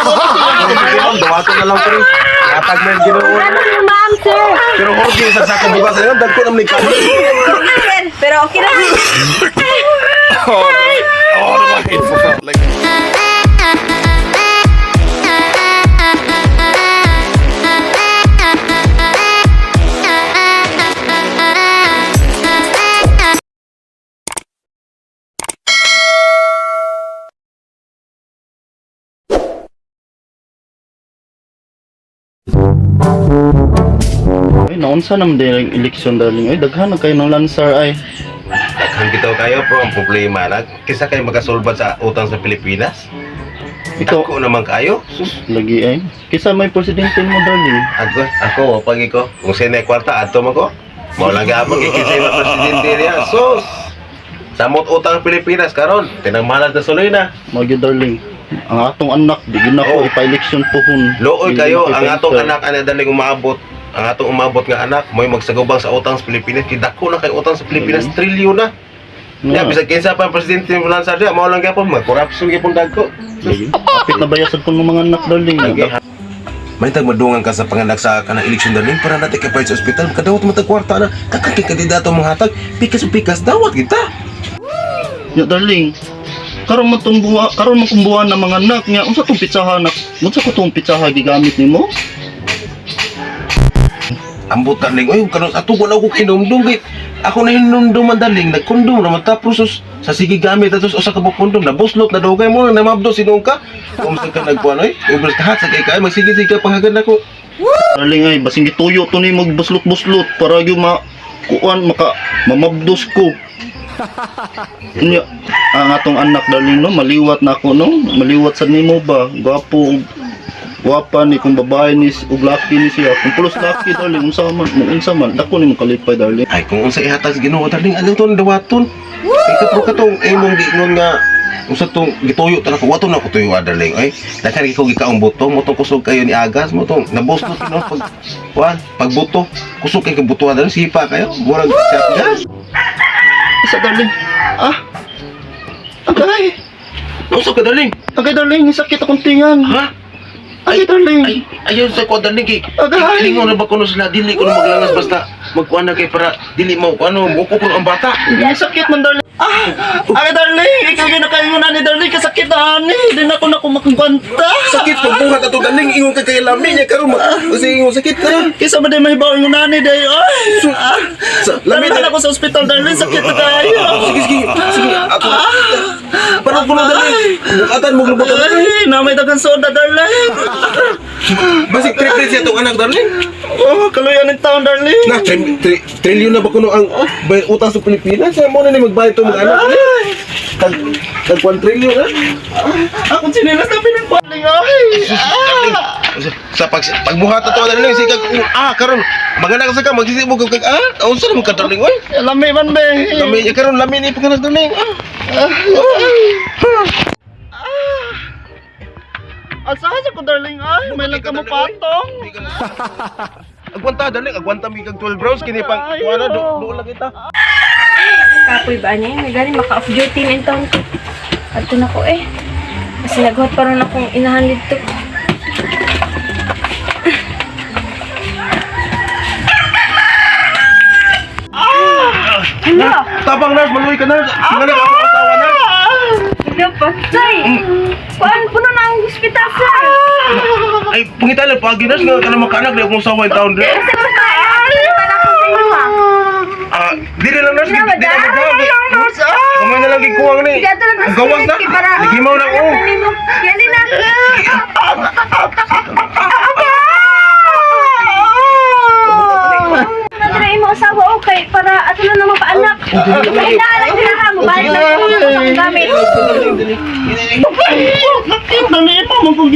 Sige ma'am, dawato na lang pre. Hatag mo yung Ginoo. Ano ni ma'am, sir? Pero hurgi sa sako bugas na yun, dagko naman ni kami. Sir, pero okay na. Oh, like Ay, naunsa naman din ang eleksyon, darling. Ay, daghan na kayo ng lansar ay. Daghan bitaw kayo pero ang problema na kisa kayo makasulbad sa utang sa Pilipinas. Ikaw, Dako naman kayo. Sus, lagi ay. Kisa may presidente mo, darling. ako, ako pag ko kung sino kwarta adto man ko. Mao lang gapon kay kinsa may presidente niya. Sus. Samot utang Pilipinas karon, tinang mahal gasolina. Magyo, darling. Ang atong anak, di gina ko Oh. ipa-eleksyon pohon. Looy Di kayo gina ko ang atong ipa-enter. anak ana daling umaabot. Ang atong umabot nga anak mo'y magsagubang sa utang sa Pilipinas. Kay dako na kay utang sa Pilipinas, trilyon na. Nga. Ya, bisag kinsa pa ang presidente mo lang sa diya, mao lang gyapon mag-corruption gyapon dagko. Lagi. Kapit na bayasad ko ng mga anak, darling. Lagi. Manitag madungan ka sa panganak sa kanang eleksyon darling para natin kapay sa ospital kadawat mo tag kwarta na kakang kay kandidato mong hatag pikas o pikas dawat kita. Ya, darling. Karon man tong buwa, karon man kong buwan ng mga anak niya. Unsa tong pitsaha nak? Unsa ko tong pitsaha gigamit nimo? Ambot darling oy karon ato wala ko kinumdum kay ako na hinumdum man darling nagkondom naman ta process sa sige gamit atos usa ka buok kondom na buslot na dugay mo na namabdo sinuong ka kung sa ka nagkuan oy ubos kahat sa kay kay magsige sige ka panghagad nako. Darling ay basing gituyo to ni magbuslot-buslot para gyud ma kuan maka mamabdos ko. Nya, ang atong anak darling no, maliwat na ako no, maliwat sa nimo ba, gwapo ug gwapa ni kung babae ni ug laki ni siya. Kung pulos laki darling, unsa man, mo unsa man, dako nimo kalipay darling. Ay kung unsa ihatag sa Ginoo darling ano ton dawaton. Kay kapro ka tong imong giingon nga unsa tong gituyo ta nako waton ako tuyo ah, darling ay daghan ko gikaong buto mo tong kusog kayo ni agas mo tong nabuslot no pag kuan pagbuto kusog kay kabutuan darling sipa kayo murag shotgun. Isa darling. Ah. Agay. Unsa ka darling? Agay darling, sakit akong tingan. Ha? Agay darling. Ay ayaw sa kuan darling kay Agay. lingon na ba kuno sila dili ko na maglangas basta magkuan na kay para dili mo kuano mo ko ang bata. Ay, sakit man, darling. Ah! Ay, darling! Ikaw yun nakaingon na ni darling. Kasakit na, ani. Di na ako na kumakagwanta. Sakit pagbuhat ato darling ingon ka kay lami niya karon kasi ingon sakit ka. Kisa ba di mahibaw ingon na ni, day? Ay! Ah! Sa lami Lami na ako sa ospital, darling. Sakit na kayo. Sige, sige, sige. Ako. Parang kuno dali. Bukatan mo lubot dali. Ay, namay dagan soda, darling. Basig triple siya tong anak darling. Oh, kaluyan ng taon, darling. Na trillion na ba kuno ang bayad utang sa Pilipinas? Sa mo na ni magbayad tong mga anak. Tag tag 1 trillion na. Akong sinilas na pinagpaling, ay! Ah! Sa pag pagbuhat to darling sige ah karon maganak sa ka magsisibog kag ah unsa naman ka darling oy. Lami man, be. Lami karon lami ni paganak darling. Ah. Alsahan sa ko, darling, ay. May lang ka mo patong. Agwanta darling, agwanta mi kag 12 rounds kini pang kuana do do lang kita. Kapoy ba niya? May gani maka-off duty na taon ko. Ato na ko eh. Kasi naghuot pa rin akong inahan dito. Hala! Tabang nurse, maluwi ka nurse. Singanak ako asawa nurse. Hala, patay! Kuan, puno na ang ospital, sir! Ay, pangita lang, pagi nurse, nga ka na makaanak, di akong sawa yung taon rin. Kasi mas kaya ako sa inyo ah. Ah, di na lang nurse, di Di na di na ba, magdala. Kamay na lang gikuwang ni. Sige, ato lang Ang gawas na. para... Ligimaw na ako. Yan din na. Nadra imo asawa okay para ato na naman paanak. Ay naalang sila ha, mabalik na ko ang gamit. Sakit na ni mo mong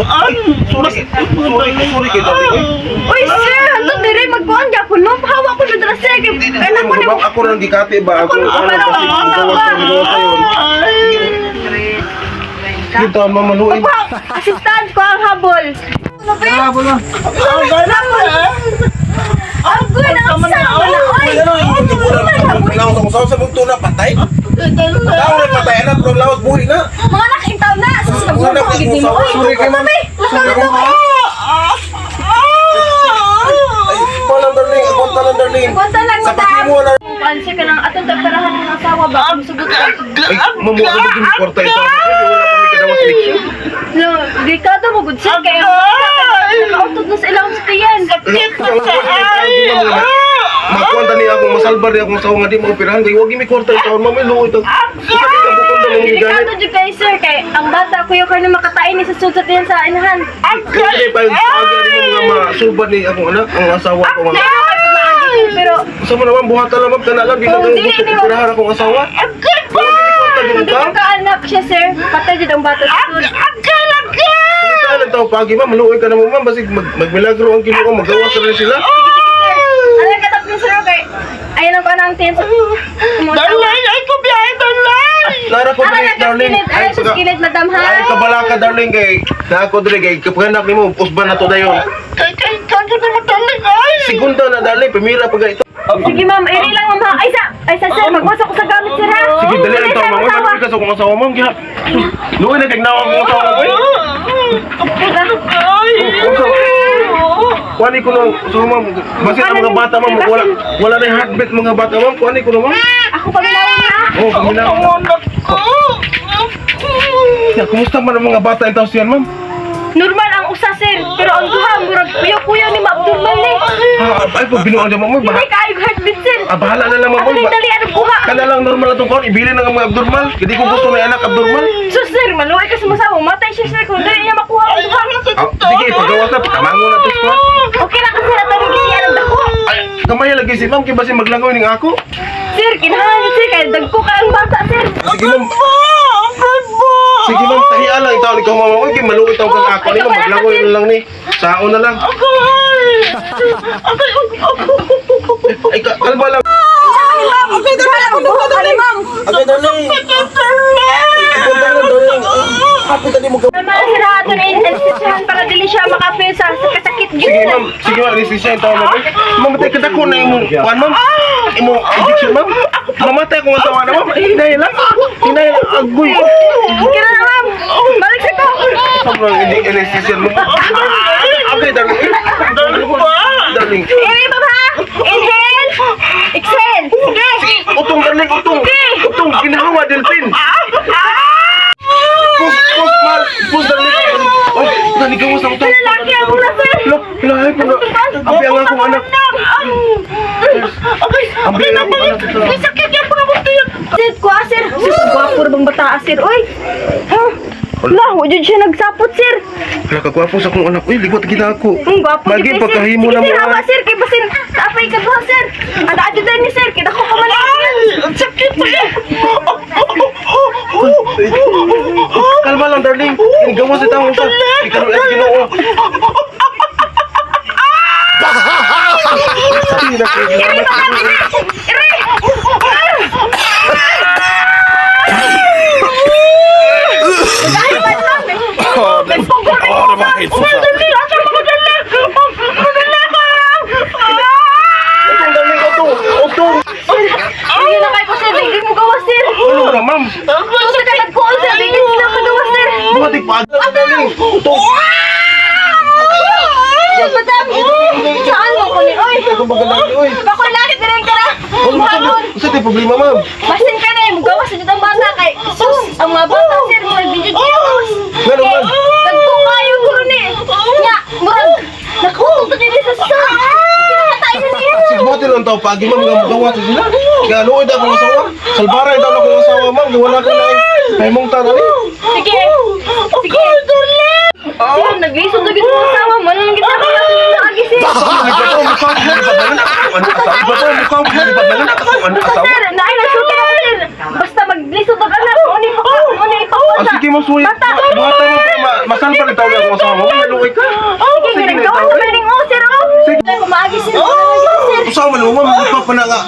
An! Sorry, sorry, sorry kay darling. Uy sir, hanto dire magkuan gyapon no. Hawa ko dira sir kay anak ko ni Ako ako lang gikati ba? Ako Ako ano na- kasi ang gawas na gawas sa'yo. Kita mamaluin. Assistant ko ang habol. Ano ba? Habol na. Ang gana. Agoy na ang sama na. Uy, ano yung tiguran? Lawas ako sa mong tuna patay. Tao na patay na pero lawas buhi na. Mga anak, intaw na. Sus, Mga nagbuko anak, ang gid mo. Oy, sorry kay ma'am. Mami, Sorry kay ma'am. Ay, palang darling, ako talang darling. Kunta lang Sa madam. paghimo na. Pansi ka ng atong tagparahan ng asawa ba? Kung sugot ka. Ay, mamuha ko yung kwarta ito. Wala pa may kadawa selection. No, delikado mo gud sir kay nakautod na sa ilang tiyan. Sakit na Makuha ni ako masalbar ni akong asawa nga di maoperahan kay wag mi kwarta itaon ma'am luoy ta. Usa ka bukod na mong gigamit. Delikado jud kay sir kay ang bata kuyo kay na makatain ni sa sud sa tiyan sa inahan. Hindi pa yung pag ni mga masulbad ni akong anak, ang asawa ko mga. Pero kay pamaagi sir, pero Sa mo naman buhatan lang ma'am kana lang di na Kung dili gusto ni mo- operahan akong asawa. Wag mi kwarta kung gyud di ka. ka anak siya sir, patay jud ang bata sa sud. Kita lang tao pagi ma'am, maluoy ka na mo ma'am basig magmilagro ang Ginoo, magawas rin sila. Ano katap ni sir kay ayan ang kanang tiyan sa Dalay ay ko biyahe, dalay! Lara ko Ara diri na darling. kaskilit, ara sa skillet madam ha. Ay kabalaka darling kay na ako diri kay kapganak nimo usban na to dayon. Kay, kay, kagyo na mo, darling, ay! Segunda na darling, primera pa ito. Sige ma'am, iri lang ma'am ha. Ay sa sir, magwasa ko sa gamit sir ha. Sige, dali lang Dali, tao sir, ma'am. Oy, asawa. maluoy ka sa akong asawa ma'am. Giha. Luoy na kay nawa akong asawa ko. Ay! Kuani ko nang so ma'am, basin ang mga bata ma'am, wala wala na yung heartbeat mga bata ma'am. Kuani ko na ma'am. Ako paminawin ha. Oh, paminaw. Ang anak ko! Ya, kumusta man ang mga bata in siyan ma'am? Normal ang usa sir, pero ang duha murag kuya-kuya ni maabnormal ni. Ah, ay pag binuang dyan ma'am, oy, Hindi baha, kaayo heartbeat sir. ah, bahala na lang ma'am. Ako Oy, ni dali ano buha. Kana lang normal atong kaon, ibilin na ang mga abnormal. Hindi ko gusto na anak abnormal. So sir, maluoy ka sa masawa, matay siya sir kung dali niya makuha ang duha. Ah, sige, pagawas na, pakamango na to squad. Okay lang kasi na tanong niya ng dako. Ay, kamay lagi si ma'am, kay basin maglangoy ning ako. Sir, kinahanglan sir kay dagko ka ang bata sir. Sige ma'am. Sige ma'am, tahian lang itaw ikaw ma'am. Oy, kay maluoy taw kang ako ni ma'am, maglangoy na lang ni. Sao na lang. Ay, kalma lang. Okay, dali ang buha ka ma'am. Agay, darling. Ikaw lang, darling. Ah, happy tadi mo Tama sir ha, ato na inensisyahan para dili siya makafeel sa kasakit gyud. Sige ma'am, sige ma'am, anesthesia yung tao ma'am. Mamatay ka dako na imong kuan ma'am. Imong injection ma'am. Mamatay akong asawa na ma'am. Ay, Hinay lang. Hinay lang. Agoy. Kira na ma'am. Balik sa ko. Sobrang anesthesia mo. Okay, darling. Darling. Darling. Iri ma'am ha. Inhale. Exhale. Sige. Utong, darling, utong. Utong, ginawa, delphin. Pus, pus, mal. Pus, darling. Ay, nanigawas ang utong. Lalaki ang mura, sir. Lo, lahi po na. Abi ang akong anak. Abi ang akong anak. May sakit yan po na Sir, kuha sir. Sus, gwapo ra bang bata sir. Uy. Ha? Lah, wa jud siya nagsapot sir. Hala, kagwapo sa akong anak. Uy, ligot kita ako. Ang gwapo Magi, jud kay, sir. pagkahimo Sige, na mo. Sir, hawa sir kay basin taapay ka duha sir. Ada adyo ni sir, kita ko pa man. Ang sakit pa Kalma lang, darling. Kinigawas sa taong usa. Ikaw lang Ginoo. Oh, the hateful Dali, asa mo dali? Dali ka! Utong, darling, utong. Utong. Sige na kay ko sir, dili mo gawas sir. Ano na, ma'am? Tusa ka nagkuol sir, dili sila kagawas sir. Buhat pa, darling. Utong. Ay, madam. Saan mo ko ni oy? Ako magandang, oy. Bako lakit na rin ka na. Ano sa tayo problema, ma'am? Basin ka na eh, mugawas sa ang bata kay sus, ang mga bata sir, murag di jud gawas. Ngano man? Dagko kayo guro ni. Nya, murag nakutog ta diri sa sa. Kinatay na niya. Sigbuti lang tao pagi, ma'am, nga magawa sa sila. Kaya luoy na akong asawa. Salbara daw akong asawa, ma'am. Wala ko na Ay, mong tanani. Sige. Sige. Sir, naglisod na gid mo asawa mo. Ano nang gid ako agi sir? Iba to, mukha ko na Ano asawa? Iba to, mukha ko na Ano Basta asawa? sir, naay nagsulti ako sir. Basta maglisod og anak, mo ni pa mo ni Ah, ipawa sige, ma'am, suwi. Bata. Buhatan mo, masalba rin tao na akong asawa mo. Maluoy ka. Sige, Sige, naggawas tao, sa eh. maning oh sir oh. Sige. Ay, Kumaagi sir. Kumaagi sir. Usawa man mo, ma'am, mukha pa na nga.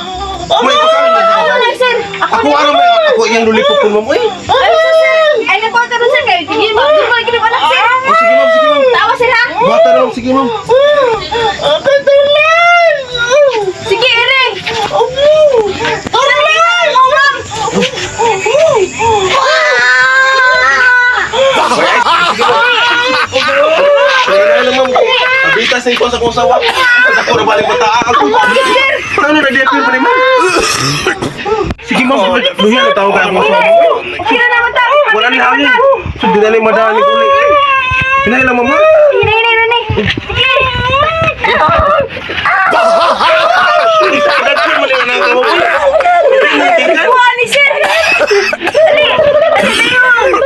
May pagkain na Ano lang sir? Ako Ako araw may ako iyang lulipop ko, ma'am. Uy. Ay, sir, sir. Ay, nakuha ka rin, sir. Kayo, sige, ma'am. Di ba, ginawa lang, sir. Oh, sige, ma'am, sige, ma'am. Tawa, sir, ha? Buhatan na, ma'am, sige, ma'am. Sige, Ere. sa ikaw sa kong sawa. Ako na balik mata. Ako. Ano na diyan pa ni ma'am? Sige ma'am, luhiyan na tawag ka akong asawa. Okay na naman tao. Wala ni hangin. So di na ni madani ko ni. Hinay lang, ma'am. Hinay, hinay, hinay. Sige. Kuha ni sir. Dali. Dali tayo.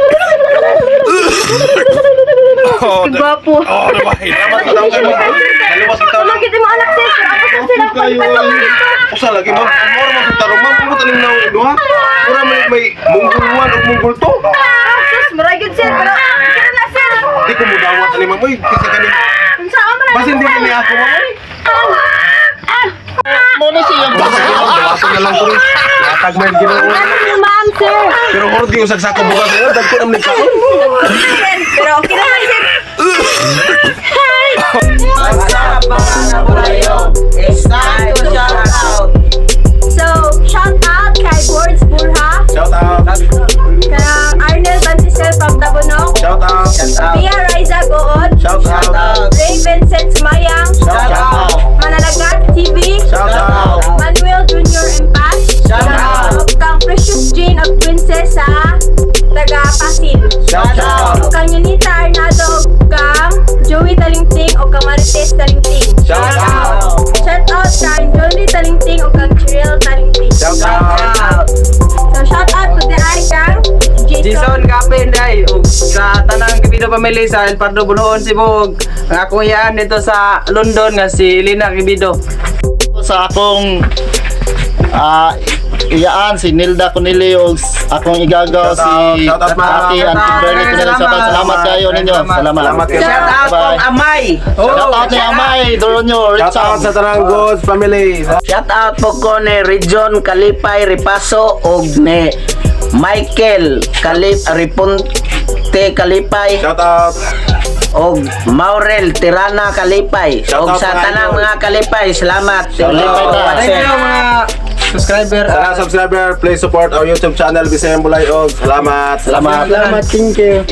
Gwapo. Oh, the hate. Dalawas kita lang. Tulog mo anak, sir. Pero ako sa sila Kayo, pagpatulog dito. Usa lagi, ma'am. Mura man sa tarong, ma'am. Mo tanim na duha. Mura may munggol 1 ug munggol 2. Ah, sus, maray gyud, sir. Pero okay na, sir. Di ko mudawat ani, ma'am. Uy, kasi kanin. Unsa man na? Basin di ni ako, ma'am. Uy. Mo na siya. Dawaton na lang ko rin. Latag man Ginoo. Ma'am, sir. Pero hurot yung sagsako bukas. Dagko naman ni kaon. Sir, pero okay naman, sir. What's up, mga kabulayo? It's time to shout out. So, shout out kay Boards Burha, Shout out. kay Arnel Bantisel from Tabunok, Shout out. Shout out. Pia Riza Good, Shout Shout out. out. Ray Vincent Sumayang, Shout out. Manalagat TV, Shout out. Manuel Jr. Empas, Shout out. ug kang Precious Jane of Princess sa taga Pasil. Shout out. Ug kang Yanita Arnado ug kang Joey Talingting ug kang Marites Talingting. Shout out. Shout out kang Jolie Talingting ug kang Cheryl Talingting. Shout out. So shout out to the ay kang Jason. Jason Kapin day ug sa tanang Kibido family sa El Pardo, Bolhon, Cebu, ug ang akong iyaan dito sa London nga si Elena Kibido. Sa akong iyaan si Nilda Cornelio ug akong igagaw Shout out, si shout out, ma'am. Ate Auntie Bernie Cornelio. Shout out. Salamat kayo ninyo. Salamat. Salamat kayo. Shout out Bye. kong amay. Shout out ni Amay Doronyo Shout out sa Richard. tanang God's family. Shout out po ko ni Region Kalipay Ripaso og ni Michael Kalip Riponte Kalipay Shout out. og Maurel Tirana Kalipay Shout og out, sa mga tanang idol. mga Kalipay, salamat. Kalipay ta. Thank you, mga subscriber. Sa lahat subscriber, please support our YouTube channel, Bisayan Bulayog. Salamat. Salamat. Salamat. Thank you.